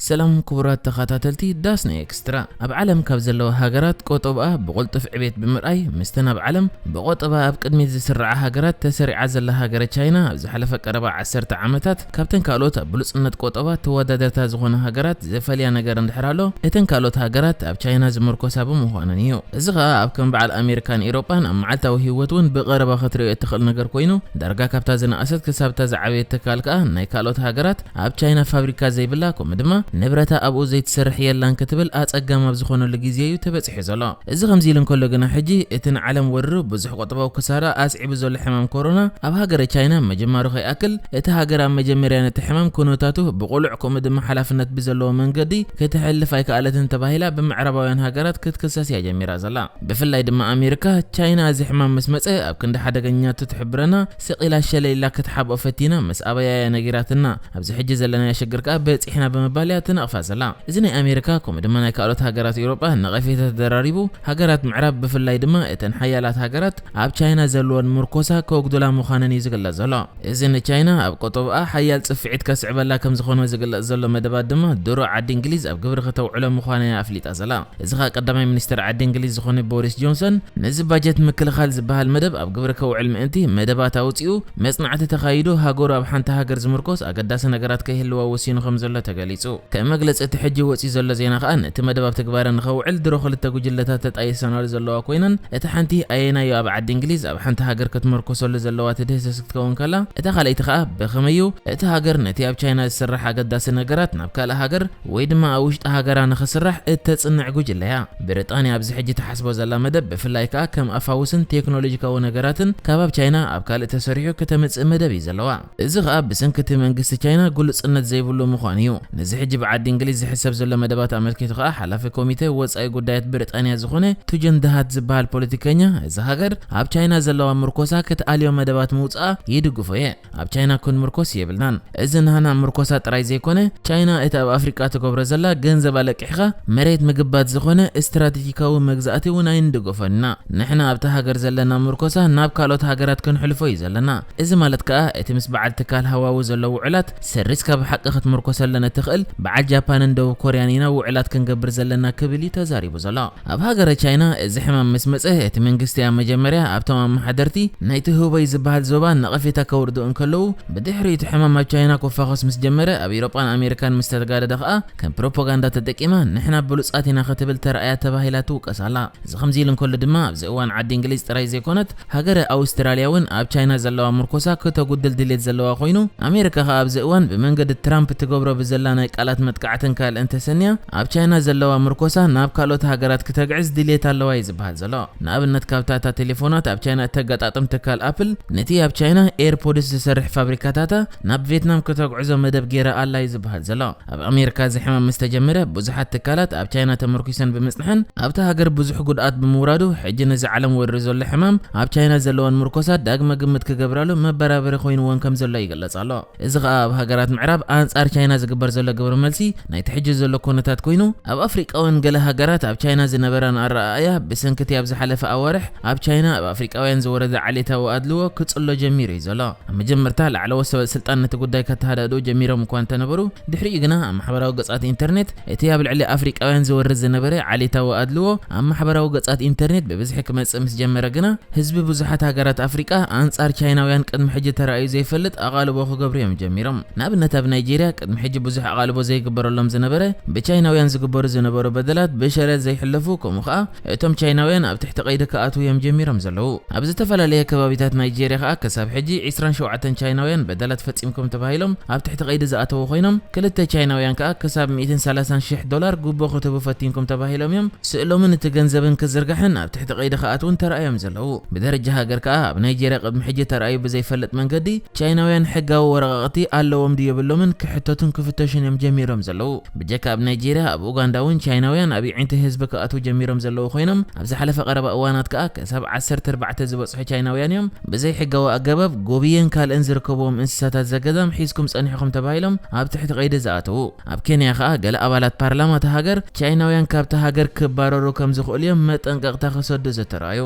ሰላም ክቡራት ተኸታተልቲ ዳስና ኤክስትራ። ኣብ ዓለም ካብ ዘለዋ ሃገራት ቆጠብኣ ብቕልጡፍ ዕቤት ብምርኣይ፣ ምስተን ኣብ ዓለም ብቆጠባ ኣብ ቅድሚት ዝስርዓ ሃገራት ተሰሪዓ ዘላ ሃገረ ቻይና፣ ኣብ ዝሓለፈ ቀረባ ዓሰርተ ዓመታት ካብተን ካልኦት ኣብ ብሉጽነት ቆጠባ ተወዳደርታ ዝኾነ ሃገራት ዘፈልያ ነገር እንድሕር ኣሎ፣ እተን ካልኦት ሃገራት ኣብ ቻይና ዝምርኮሳ ብምዃነን እዩ። እዚ ኸኣ ኣብ ከም በዓል ኣሜሪካን ኤውሮጳን ኣብ መዓልታዊ ህይወት እውን ብቐረባ ክትርእዮ እትኽእል ነገር ኮይኑ፣ ዳርጋ ካብታ ዝነኣሰት ክሳብ እታ ዝዓበየት ትካል ከኣ ናይ ካልኦት ሃገራት ኣብ ቻይና ፋብሪካ ዘይብላ፣ ከምኡ ድማ ንብረታ ኣብኡ ዘይትሰርሕ የላን ክትብል ኣጸጋሚ ኣብ ዝኾነሉ ግዜ እዩ ተበጺሑ ዘሎ። እዚ ከምዚ ኢሉ እንከሎ ግና፣ ሕጂ እቲ ንዓለም ወሪሩ ብዙሕ ቁጠባዊ ክሳራ ኣስዒቡ ዘሎ ሕማም ኮሮና ኣብ ሃገረ ቻይና ምጅማሩ ከይኣክል፣ እቲ ሃገር ኣብ መጀመርያ ነቲ ሕማም ኩነታቱ ብቕሉዕ ከምኡ ድማ ሓላፍነት ብዘለዎ መንገዲ ክትሕልፍ ኣይከኣለትን ተባሂላ ብምዕራባውያን ሃገራት ክትክሰስ እያ ጀሚራ ዘላ። ብፍላይ ድማ ኣሜሪካ፣ ቻይና እዚ ሕማም ምስ መጸ ኣብ ክንዲ ሓደገኛቱ ትሕብረና፣ ስቕ ኢላ ሸለል ኢላ ክትሓብኦ ፈቲና፣ ምስ ኣበያ እያ ነጊራትና። ኣብዚ ሕጂ ዘለናዮ ሽግር ከኣ በጺሕና ብምባል እያ ትነቕፋ ዘላ። እዚ ናይ ኣሜሪካ ከምኡ ድማ ናይ ካልኦት ሃገራት ኤውሮጳ ነቐፌታ ተደራሪቡ፣ ሃገራት ምዕራብ ብፍላይ ድማ እተን ሓያላት ሃገራት ኣብ ቻይና ዘለወን ምርኮሳ ከወግዱላ ምዃነን እዩ ዝግለጽ ዘሎ። እዚ ንቻይና ኣብ ቆጠብኣ ሓያል ጽፍዒት ከስዕበላ ከም ዝኾነ ዝግለጽ ዘሎ መደባት ድማ ድሮ ዓዲ እንግሊዝ ኣብ ግብሪ ከተውዕሎ ምዃና እያ ኣፍሊጣ ዘላ። እዚ ኸኣ ቀዳማይ ሚኒስተር ዓዲ እንግሊዝ ዝኾነ ቦሪስ ጆንሰን፣ ነዚ ባጀት ምክልኻል ዝበሃል መደብ ኣብ ግብሪ ከውዕል ምእንቲ መደባት ኣውጺኡ፣ መጽናዕቲ ተኻይዱ፣ ሃገሩ ኣብ ሓንቲ ሃገር ዝምርኮስ ኣገዳሲ ነገራት ከይህልዋ ወሲኑ ከም ዘሎ ተገሊጹ። ከም መግለጺ እቲ ሕጂ ወጺኡ ዘሎ ዜና ከኣ፣ ነቲ መደብ ኣብ ትግባረ ንኸውዕል ድሮ ክልተ ጉጅለታት ተጣይሰናሉ ዘለዋ ኮይነን፣ እታ ሓንቲ ኣየናዩ ኣብ ዓዲ እንግሊዝ ኣብ ሓንቲ ሃገር ክትምርኮሰሉ ዘለዋ ትድህሰስ ክትከውን ከላ፣ እታ ካልኣይቲ ከኣ ብኸመዩ እቲ ሃገር ነቲ ኣብ ቻይና ዝስራሕ ኣገዳሲ ነገራት ናብ ካልእ ሃገር ወይ ድማ ኣብ ውሽጢ ሃገራ ንኽስራሕ እተጽንዕ ጉጅለ እያ። ብሪጣንያ ኣብዚ ሕጂ ትሓስቦ ዘላ መደብ ብፍላይ ከኣ ከም ኣፋውስን ቴክኖሎጂካዊ ነገራትን ካብ ኣብ ቻይና ኣብ ካልእ ተሰሪሑ ከተምጽእ መደብ እዩ ዘለዋ። እዚ ኸኣ ብሰንኪ እቲ መንግስቲ ቻይና ግሉጽነት ዘይብሉ ምዃኑ እዩ። ነዚ ሕጂ ብዓዲ እንግሊዝ ዝሕሰብ ዘሎ መደባት ኣመልኪቱ ኸኣ ሓላፊ ኮሚተ ወጻኢ ጉዳያት ብሪጣንያ ዝኾነ ቱጀን ድሃት ዝበሃል ፖለቲከኛ፣ እዚ ሃገር ኣብ ቻይና ዘለዋ ምርኮሳ ክትኣልዮ መደባት ምውጽኣ ይድግፎ እየ። ኣብ ቻይና ክንምርኮስ የብልናን። እዚ ናህና ምርኮሳ ጥራይ ዘይኮነ፣ ቻይና እቲ ኣብ ኣፍሪቃ ትገብሮ ዘላ ገንዘብ ኣለቂሕኻ መሬት ምግባት ዝኾነ ስትራቴጂካዊ መግዛእቲ እውን ኣይንድግፎን ኢና። ንሕና ኣብታ ሃገር ዘለና ምርኮሳ ናብ ካልኦት ሃገራት ክንሕልፎ እዩ ዘለና። እዚ ማለት ከኣ እቲ ምስ በዓል ትካል ሃዋዊ ዘሎ ውዕላት ሰሪዝካ ብሓቂ ክትምርኮሰለን እትኽእል በዓል ጃፓንን ደቡብ ኮርያን ኢና ውዕላት ክንገብር ዘለና ክብል እዩ ተዛሪቡ ዘሎ። ኣብ ሃገረ ቻይና እዚ ሕማም ምስ መጸ እቲ መንግስቲ ኣብ መጀመርያ ኣብቶም ኣመሓደርቲ ናይቲ ሁበይ ዝበሃል ዞባ ነቐፌታ ከውርዱ እንከለዉ፣ ብድሕሪ እቲ ሕማም ኣብ ቻይና ክፋኾስ ምስ ጀመረ ኣብ ኤውሮጳን ኣሜሪካን ምስ ተጋደደ ከኣ ከም ፕሮፓጋንዳ ተጠቂማ ንሕና ብሉጻት ኢና ክትብል ተራእያ ተባሂላ ትውቀስ ኣላ። እዚ ከምዚ ኢሉ እንከሎ ድማ ኣብዚ እዋን ዓዲ እንግሊዝ ጥራይ ዘይኮነት ሃገረ ኣውስትራልያ እውን ኣብ ቻይና ዘለዋ ምርኮሳ ክተጉድል ድሌት ዘለዋ ኮይኑ፣ ኣሜሪካ ከኣ ኣብዚ እዋን ብመንገዲ ትራምፕ ትገብሮ ብዘላ ናይ ቃላት መጥቃዕትን ካልእን ተሰንያ ኣብ ቻይና ዘለዋ ምርኮሳ ናብ ካልኦት ሃገራት ክተግዕዝ ድሌት ኣለዋ እዩ ዝበሃል ዘሎ። ንኣብነት ካብታ እታ ቴሌፎናት ኣብ ቻይና እተገጣጥም ትካል ኣፕል ነቲ ኣብ ቻይና ኤርፖድስ ዝሰርሕ ፋብሪካታታ ናብ ቬትናም ክተጉዕዞ መደብ ገይራ ኣላ እዩ ዝበሃል ዘሎ። ኣብ ኣሜሪካ እዚ ሕማም ምስ ተጀመረ ብዙሓት ትካላት ኣብ ቻይና ተመርኪሰን ብምጽንሐን ኣብታ ሃገር ብዙሕ ጉድኣት ብምውራዱ ሕጂ ነዚ ዓለም ወሪሩ ዘሎ ሕማም ኣብ ቻይና ዘለወን ምርኮሳ ዳግመ ግምት ክገብራሉ መበራበሪ ኮይንወን ከም ዘሎ ይግለጽ ኣሎ። እዚ ኸኣ ኣብ ሃገራት ምዕራብ ኣንጻር ቻይና ዝግበር ዘሎ ግብረ መልሲ ናይቲ ሕጂ ዘሎ ኩነታት ኮይኑ፣ ኣብ ኣፍሪቃውያን ገለ ሃገራት ኣብ ቻይና ዝነበረን ኣረኣእያ ብሰንኪ እቲ ኣብ ዝሓለፈ ኣዋርሕ ኣብ ቻይና ኣብ ኣፍሪቃውያን ዝወረደ ዓሌታዊ ኣድልዎ ክጽሎ ጀሚሩ እዩ ዘሎ። ኣብ መጀመርታ ላዕለዎት ሰበ ስልጣን ነቲ ጉዳይ ከተሃዳድኡ ጀሚሮም እኳ እንተነበሩ፣ ድሕሪኡ ግና ኣብ ማሕበራዊ ገጻት ኢንተርኔት እቲ ኣብ ልዕሊ ኣፍሪቃውያን ዝወርድ ዝነበረ ዓሌታዊ ኣድልዎ ኣብ ማሕበራዊ ገጻት ኢንተርኔት ብብዝሒ ክመጽእ ምስ ጀመረ ግና፣ ህዝቢ ብዙሓት ሃገራት ኣፍሪቃ ኣንጻር ቻይናውያን ቅድሚ ሕጂ ተራእዩ ዘይፈልጥ ኣቓልቦ ክገብሩ እዮም ጀሚሮም። ንኣብነት ኣብ ናይጄርያ ቅድሚ ሕጂ ብዙሕ ኣቓልቦ ዘይግበረሎም ዝነበረ ብቻይናውያን ዝግበሩ ዝነበሩ በደላት ብሸለል ዘይሕለፉ፣ ከምኡ ከኣ እቶም ቻይናውያን ኣብ ትሕቲ ቀይዲ ክኣትዉ እዮም ጀሚሮም ዘለዉ። ኣብ ዝተፈላለየ ከባቢታት ናይጄርያ ከኣ ክሳብ ሕጂ ዕስራን ሸውዓተን ቻይናውያን በደላት ፈጺምኩም ተባሂሎም ኣብ ትሕቲ ቀይዲ ዝኣተዉ ኮይኖም፣ ክልተ ቻይናውያን ከኣ ክሳብ ሚእትን ሰላሳን ሽሕ ዶላር ጉቦ ክትህቡ ፈቲንኩም ተባሂሎም እዮም ስእሎምን እቲ ገንዘብን ክዝርጋሕን ኣብ ትሕቲ ቀይዲ ክኣትዉን ተራእዮም ዘለዉ። ብደረጃ ሃገር ከኣ ኣብ ናይጄርያ ቅድሚ ሕጂ ተራእዩ ብዘይፈልጥ መንገዲ ቻይናውያን ሕጋዊ ወረቓቕቲ ኣለዎም ድዩ የብሎምን ክሕተቱን ክፍተሹን እዮም ጀሚሮም ዘለዉ። ብጀካ ኣብ ናይጄርያ፣ ኣብ ኡጋንዳ እውን ቻይናውያን ኣብ ይዒንቲ ህዝቢ ክኣትዉ ጀሚሮም ዘለዉ ኮይኖም፣ ኣብ ዝሓለፈ ቀረባ እዋናት ከኣ ክሳብ ዓሰርተ ኣርባዕተ ዝበጽሑ ቻይናውያን እዮም ብዘይ ሕጋዊ ኣገባብ ጎብየን ካልእን ዝርከብዎም እንስሳታት ዘገዳም ሒዝኩም ጸኒሕኹም ተባሂሎም ኣብ ትሕቲ ቀይዲ ዝኣተዉ። ኣብ ኬንያ ከኣ ገለ ኣባላት ፓርላማ እታ ሃገር ቻይናውያን ካብታ ሃገር ክባረሩ ከም ዝኽእሉ እዮም መጠንቀቕታ ክሰዱ ዝተራእዩ።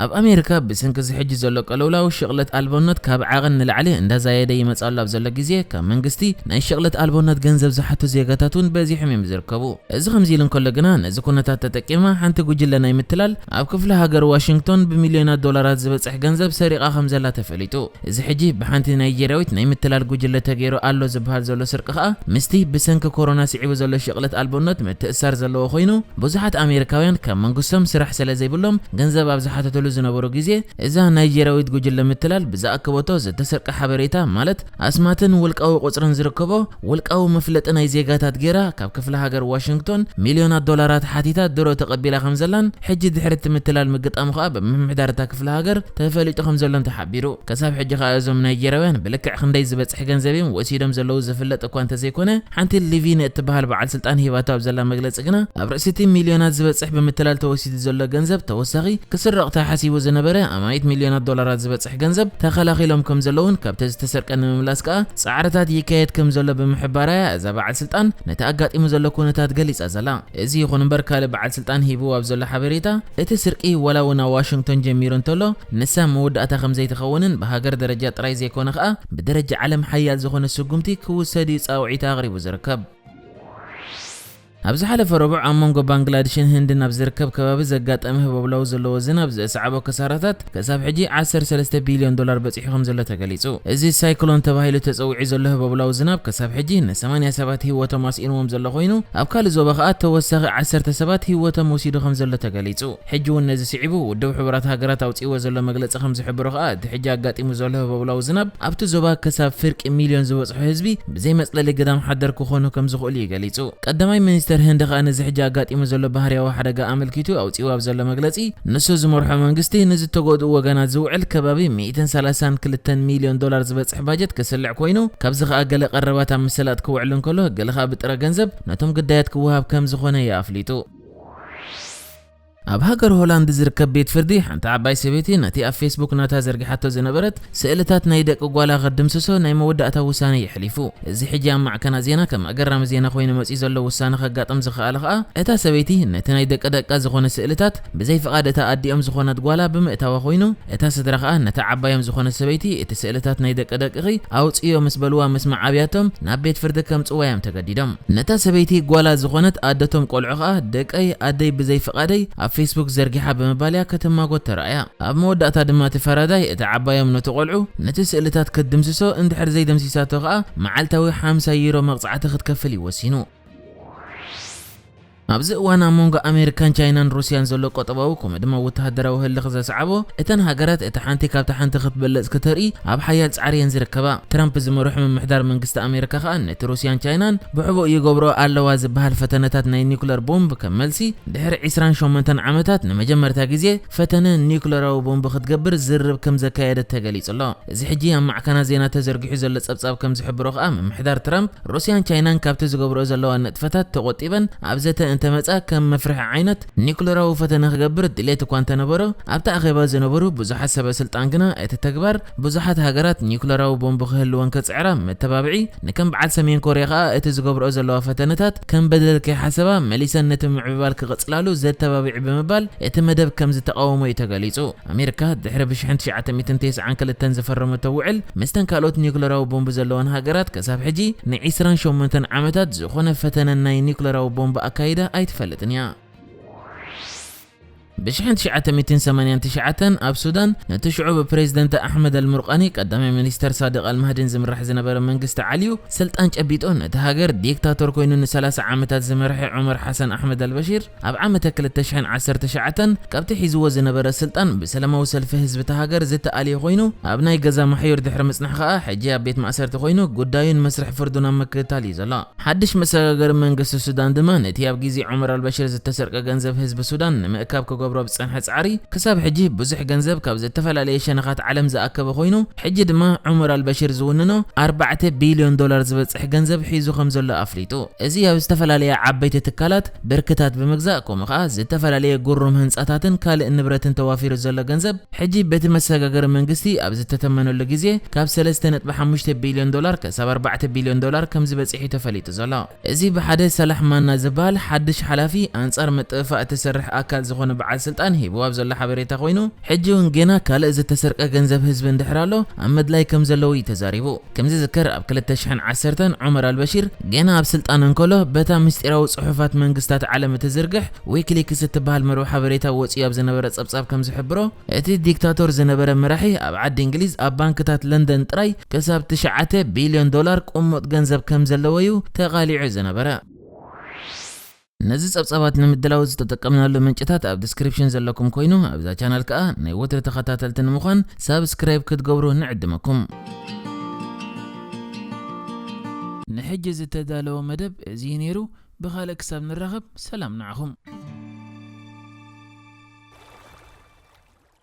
ኣብ ኣሜሪካ ብሰንኪ እዚ ሕጂ ዘሎ ቀለውላው ሽቕለት ኣልቦነት ካብ ዓቐን ንላዕሊ እንዳዛየደ ይመጽእ ኣሎ ኣብ ዘሎ ግዜ፣ ካብ መንግስቲ ናይ ሽቕለት ኣልቦነት ገንዘብ ዝሓቱ ዜጋታት እውን በዚሖም እዮም ዝርከቡ። እዚ ከምዚ ኢሉ እንከሎ ግና፣ ነዚ ኩነታት ተጠቂማ ሓንቲ ጉጅለ ናይ ምትላል ኣብ ክፍለ ሃገር ዋሽንግቶን ብሚልዮናት ዶላራት ዝበጽሕ ገንዘብ ሰሪቓ ከም ዘላ ተፈሊጡ። እዚ ሕጂ ብሓንቲ ናይጄርያዊት ናይ ምትላል ጉጅለ ተገይሩ ኣሎ ዝበሃል ዘሎ ስርቂ ከኣ ምስቲ ብሰንኪ ኮሮና ስዒቡ ዘሎ ሽቕለት ኣልቦነት ምትእሳር ዘለዎ ኮይኑ፣ ብዙሓት ኣሜሪካውያን ካብ መንግስቶም ስራሕ ስለ ዘይብሎም ገንዘብ ኣብ ዝሓተተሉ ዝነበሩ ግዜ፣ እዛ ናይጄርያዊት ጉጅለ ምትላል ብዝኣከበቶ ዝተሰርቀ ሓበሬታ፣ ማለት ኣስማትን ውልቃዊ ቁጽርን ዝርከቦ ውልቃዊ መፍለጢ ናይ ዜጋታት ገይራ ካብ ክፍለ ሃገር ዋሽንግቶን ሚልዮናት ዶላራት ሓቲታ ድሮ ተቐቢላ ከም ዘላን ሕጂ ድሕሪ እቲ ምትላል ምግጣሙ ከኣ ብምምሕዳር እታ ክፍለ ሃገር ተፈሊጡ ከም ዘሎን ተሓቢሩ። ከሳብ ሕጂ ከኣ እዞም ናይጄርያውያን ብልክዕ ክንደይ ዝበጽሕ ገንዘብ እዮም ወሲዶም ዘለዉ ዝፍለጥ እኳ እንተዘይኮነ፣ ሓንቲ ሊቪን እትበሃል በዓል ስልጣን ሂባቶ ኣብ ዘላ መግለጺ ግና፣ ኣብ ርእሲ እቲ ሚልዮናት ዝበጽሕ ብምትላል ተወሲዱ ዘሎ ገንዘብ ተወሳኺ ክስረቕ ተሓሲቡ ዝነበረ ኣማኢት ሚልዮናት ዶላራት ዝበጽሕ ገንዘብ ተኸላኺሎም ከም ዘለውን ካብቲ ዝተሰርቀ ንምምላስ ከኣ ጻዕርታት ይካየድ ከም ዘሎ ብምሕባራ እያ እዛ በዓል ስልጣን ነቲ ኣጋጢሙ ዘሎ ኩነታት ገሊጻ ዘላ። እዚ ይኹን እምበር ካልእ በዓል ስልጣን ሂብዎ ኣብ ዘሎ ሓበሬታ፣ እቲ ስርቂ ዋላ እውን ኣብ ዋሽንግቶን ጀሚሩ እንተሎ፣ ንሳ መወዳእታ ከም ዘይትኸውንን ብሃገር ደረጃ ጥራይ ዘይኮነ ከኣ ብደረጃ ዓለም ሓያል ዝኾነ ስጉምቲ ክውሰድ እዩ ጻውዒት ኣቕሪቡ ዝርከብ። ኣብ ዝሓለፈ ረቡዕ ኣብ መንጎ ባንግላዴሽን ህንድን ኣብ ዝርከብ ከባቢ ዘጋጠመ ህቦብላዊ ዘለዎ ዝናብ ዘስዓቦ ክሳራታት ክሳብ ሕጂ ዓሰርተ ሰለስተ ቢልዮን ዶላር በጺሑ ከም ዘሎ ተገሊጹ። እዚ ሳይክሎን ተባሂሉ ተጸዊዑ ዘሎ ህቦብላዊ ዝናብ ክሳብ ሕጂ ን ሰማንያ ሰባት ህይወቶም ኣስኢንዎም ዘሎ ኮይኑ፣ ኣብ ካልእ ዞባ ከኣ ተወሳኺ ዓሰርተ ሰባት ህይወቶም ወሲዱ ከም ዘሎ ተገሊጹ። ሕጂ እውን ነዚ ስዒቡ ውድብ ሕቡራት ሃገራት ኣውጺእዎ ዘሎ መግለጺ ከም ዝሕብሮ ከኣ፣ እቲ ሕጂ ኣጋጢሙ ዘሎ ህቦብላዊ ዝናብ ኣብቲ ዞባ ክሳብ ፍርቂ ሚልዮን ዝበጽሑ ህዝቢ ብዘይ መጽለሊ ግዳም ሓደር ክኾኑ ከም ዝኽእሉ እዩ ገሊጹ። ቀዳማይ ሚኒስተር ህንዲ ከኣ ነዚ ሕጂ ኣጋጢሙ ዘሎ ባህርያዊ ሓደጋ ኣመልኪቱ ኣውጺእዎ ኣብ ዘሎ መግለጺ፣ ንሱ ዝመርሖ መንግስቲ ንዝተጎድኡ ወገናት ዝውዕል ከባቢ ሚእትን ሰላሳን ክልተን ሚልዮን ዶላር ዝበጽሕ ባጀት ክስልዕ ኮይኑ፣ ካብዚ ከኣ ገለ ቀረባት ኣብ ምስላጥ ክውዕል እንከሎ፣ ገለ ከኣ ብጥረ ገንዘብ ነቶም ግዳያት ክወሃብ ከም ዝኾነ እዩ ኣፍሊጡ። ኣብ ሃገር ሆላንድ ዝርከብ ቤት ፍርዲ፣ ሓንቲ ዓባይ ሰበይቲ ነቲ ኣብ ፌስቡክ ናታ ዘርጊሓቶ ዝነበረት ስእልታት ናይ ደቂ ጓላ ክድምስሶ ናይ መወዳእታ ውሳነ የሕሊፉ። እዚ ሕጂ ኣብ ማዕከናት ዜና ከም ኣገራሚ ዜና ኮይኑ መጺኡ ዘሎ ውሳነ ከጋጥም ዝኸኣለ ከኣ፣ እታ ሰበይቲ ነቲ ናይ ደቂ ደቃ ዝኾነ ስእልታት ብዘይ ፍቓድ እታ ኣዲኦም ዝኾነት ጓላ ብምእታዋ ኮይኑ፣ እታ ስድራ ከኣ ነታ ዓባዮም ዝኾነት ሰበይቲ እቲ ስእልታት ናይ ደቂ ደቅኺ ኣውጽዮ ምስ በልዋ፣ ምስ መዓብያቶም ናብ ቤት ፍርዲ ከምጽዋ እዮም ተገዲዶም። ነታ ሰበይቲ ጓላ ዝኾነት ኣደቶም ቆልዑ ከኣ፣ ደቀይ ኣደይ ብዘይ ፍቓደይ ኣብ ፌስቡክ ዘርጊሓ ብምባል እያ ክትማጎት ተራእያ። ኣብ መወዳእታ ድማ እቲ ፈራዳይ እቲ ዓባዮም ነቲ ቆልዑ ነቲ ስእልታት ክትድምስሶ እንድሕር ዘይደምሲሳቶ ከኣ መዓልታዊ ሓምሳ ዩሮ መቕጻዕቲ ክትከፍል እዩ ወሲኑ። ኣብዚ እዋን ኣብ መንጎ ኣሜሪካን ቻይናን ሩስያን ዘሎ ቆጠባዊ ከምኡ ድማ ወተሃደራዊ ህልኽ ዘስዓቦ፣ እተን ሃገራት እታ ሓንቲ ካብታ ሓንቲ ክትበለጽ ክተርኢ ኣብ ሓያል ጻዕሪ እየን ዝርከባ። ትራምፕ ዝመርሖ ምምሕዳር መንግስቲ ኣሜሪካ ከኣ ነቲ ሩስያን ቻይናን ብሕቡእ ይገብርኦ ኣለዋ ዝበሃል ፈተነታት ናይ ኒኩለር ቦምብ ከም መልሲ፣ ድሕሪ ዕስራን ሸሞንተን ዓመታት ንመጀመርታ ግዜ ፈተነ ኒኩለራዊ ቦምብ ክትገብር ዝርርብ ከም ዘካየደት ተገሊጹ ኣሎ። እዚ ሕጂ ኣብ ማዕከናት ዜና ተዘርጊሑ ዘሎ ጸብጻብ ከም ዝሕብሮ ከኣ፣ ምምሕዳር ትራምፕ ሩስያን ቻይናን ካብቲ ዝገብርኦ ዘለዋ ንጥፈታት ተቖጢበን ኣብ ዘተ እንተመጻ ከም መፍርሒ ዓይነት ኒኩለራዊ ፈተነ ክገብር ድሌት እኳ እንተነበሮ፣ ኣብቲ ኣኼባ ዝነበሩ ብዙሓት ሰበ ስልጣን ግና እቲ ተግባር ብዙሓት ሃገራት ኒኩለራዊ ቦምብ ክህልወን ክጽዕራ መተባብዒ፣ ንከም በዓል ሰሜን ኮርያ ከኣ እቲ ዝገብርኦ ዘለዋ ፈተነታት ከም በደል ከይሓሰባ መሊሰን ነቲ ምዕብባል ክቕጽላሉ ዘተባብዒ ብምባል እቲ መደብ ከም ዝተቃወሞ እዩ ተገሊጹ። ኣሜሪካ ድሕሪ ብሽሕን ትሽዓተ ሚእትን ተስዓን ክልተን ዝፈረመቶ ውዕል፣ ምስተን ካልኦት ኒኩለራዊ ቦምብ ዘለወን ሃገራት ክሳብ ሕጂ ንዒስራን ሸሞንተን ዓመታት ዝኾነ ፈተነ ናይ ኒኩለራዊ ቦምብ ኣካይዳ ኣይትፈልጥን እያ። ብሽሕን ትሽዓተ ሚእትን ሰማንያን ትሽዓተን ኣብ ሱዳን፣ ነቲ ሽዑ ብፕሬዝደንት ኣሕመድ ኣልሙርቃኒ፣ ቀዳማይ ሚኒስተር ሳድቅ ኣልማህዲን ዝምራሕ ዝነበረ መንግስቲ ዓልዩ ስልጣን ጨቢጡ፣ ነቲ ሃገር ዲክታቶር ኮይኑ ንሰላሳ ዓመታት ዝመርሐ ዑመር ሓሰን ኣሕመድ ኣልበሺር፣ ኣብ ዓመተ ክልተ ሽሕን ዓሰርተ ትሽዓተን ካብቲ ሒዝዎ ዝነበረ ስልጣን ብሰላማዊ ሰልፊ ህዝቢ እታ ሃገር ዝተኣልየ ኮይኑ፣ ኣብ ናይ ገዛ ማሕዩር ድሕሪ ምጽናሕ ከኣ ሕጂ ኣብ ቤት ማእሰርቲ ኮይኑ ጉዳዩን መስርሕ ፍርዱን ኣብ ምክትታል እዩ ዘሎ። ሓድሽ መሰጋገሪ መንግስቲ ሱዳን ድማ ነቲ ኣብ ግዜ ዑመር ኣልበሽር ዝተሰርቀ ገንዘብ ህዝቢ ሱዳን ንምእካብ ክገብሮ ብዝጸንሐ ጻዕሪ ክሳብ ሕጂ ብዙሕ ገንዘብ ካብ ዝተፈላለየ ሸነኻት ዓለም ዝኣከበ ኮይኑ፣ ሕጂ ድማ ዑመር ኣልበሽር ዝውንኖ ኣርባዕተ ቢልዮን ዶላር ዝበጽሕ ገንዘብ ሒዙ ከም ዘሎ ኣፍሊጡ። እዚ ኣብ ዝተፈላለያ ዓበይቲ ትካላት ብርክታት ብምግዛእ፣ ከምኡ ከኣ ዝተፈላለየ ግሩም ህንጻታትን ካልእ ንብረትን ተዋፊሩ ዘሎ ገንዘብ፣ ሕጂ በቲ መሰጋገሪ መንግስቲ ኣብ ዝተተመነሉ ግዜ ካብ ሰለስተ ነጥቢ ሓሙሽተ ቢልዮን ዶላር ክሳብ ኣርባዕተ ቢልዮን ዶላር ከም ዝበጽሕ እዩ ተፈሊጡ ዘሎ። እዚ ብሓደ ሰላሕ ማና ዝበሃል ሓድሽ ሓላፊ ኣንጻር ምጥፍፋእ እትሰርሕ ኣካል ዝኾነ በዓል ስልጣን ሂቡ ኣብ ዘሎ ሓበሬታ ኮይኑ፣ ሕጂ እውን ገና ካልእ ዝተሰርቀ ገንዘብ ህዝቢ እንድሕር ኣሎ ኣብ ምድላይ ከም ዘለዉ እዩ ተዛሪቡ። ከም ዝዝከር ኣብ ክልተ ሽሕን ዓሰርተን ዑመር ኣልበሺር ገና ኣብ ስልጣን እንከሎ በታ ምስጢራዊ ጽሑፋት መንግስታት ዓለም እትዝርግሕ ዊኪሊክስ እትበሃል መርበብ ሓበሬታ ወጺኡ ኣብ ዝነበረ ጸብጻብ ከም ዝሕብሮ፣ እቲ ዲክታቶር ዝነበረ መራሒ ኣብ ዓዲ እንግሊዝ ኣብ ባንክታት ለንደን ጥራይ ክሳብ ትሽዓተ ቢልዮን ዶላር ቁሙጥ ገንዘብ ከም ዘለዎ እዩ ተቓሊዑ ዝነበረ። ነዚ ጸብጻባት ንምድላው ዝተጠቀምናሉ ምንጭታት ኣብ ዲስክሪፕሽን ዘለኩም ኮይኑ ኣብዛ ቻናል ከኣ ናይ ወትሪ ተኸታተልቲ ንምዃን ሳብስክራይብ ክትገብሩ ንዕድመኩም። ንሕጂ ዝተዳለወ መደብ እዚ እዩ ነይሩ። ብኻልእ ክሳብ ንራኸብ ሰላም ንዓኹም።